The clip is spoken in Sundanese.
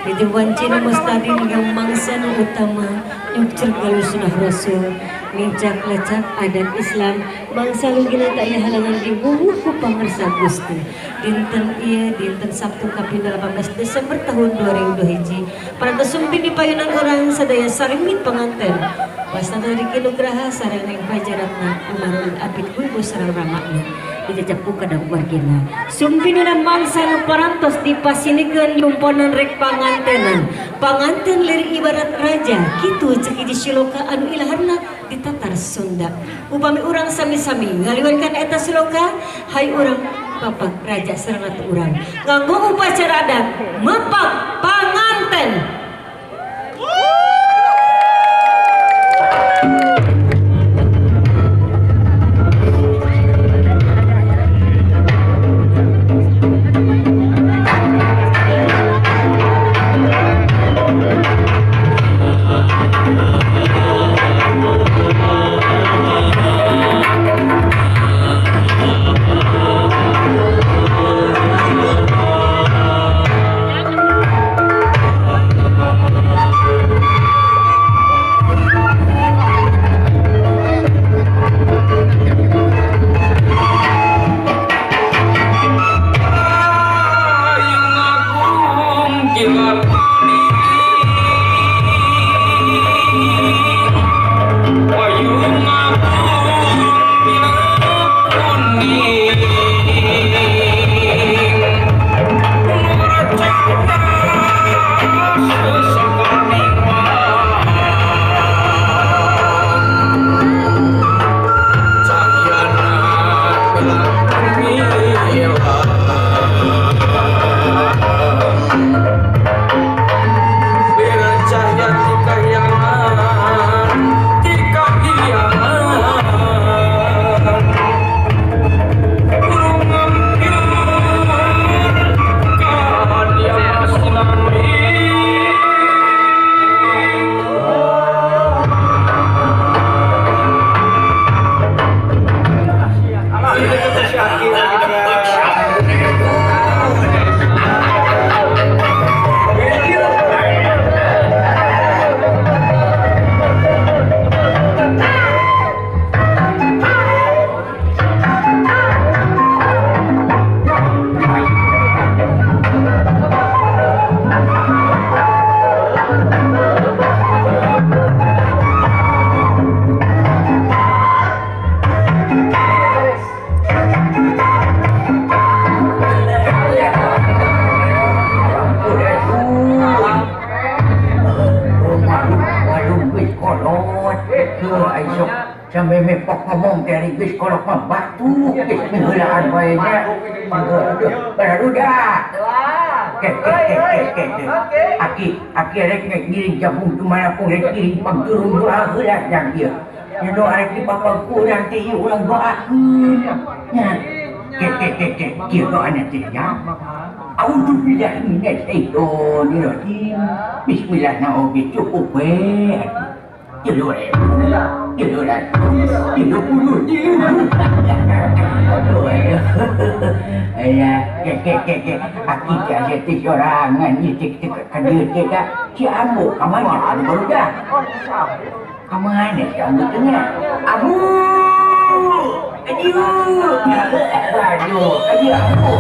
Hiji wanci nu mustadin yang mangsa nu utama nyukcer galuh sunah rasul nincak lecak adat Islam bangsa lugina tak aya halangan diwuwuh ku pangersa Gusti. Dinten ieu dinten Sabtu kaping 18 Desember tahun 2021 parantos sumping di payunan urang sadaya sarimit panganten. Pasna Riki Nugraha sareng Neng Fajaratna Umarul Abid Wibu sareng Ramakna dijajab ku kadang wargina. Sumpinina mangsa nu parantos dipasinikeun nyumponan rek pangantenan. Panganten lir ibarat raja kitu cek hiji siloka anu ilaharna di Tatar Sunda. Upami urang sami-sami ngaliwatkan eta siloka, hai urang papak raja sareng ratu urang. Nganggo upacara adat mepak panganten. Sampai mepok ngomong dari bis kolok mah batu bis miheulaan bae nya. Barudak. Ke Aki aki rek ngiring jabung kumaha pun rek ngiring pangturung doa heula jang ieu. Nya doa rek dipapag ku urang teh ieu urang doakeun. Nya. Ke kieu doana teh nya. Auzubillahi minasyaitonirrajim. Bismillah na oge cukup we. Tilu ribu, tilu ratus, 30 ribu. Alah, ke, aki teh aya teh sorangan ieu teh ka dieu teh da. Si Ambu ka mana anu barudak? Ka mana si Ambu teh nya? Ambu! Ka dieu. Aduh, ka dieu Ambu.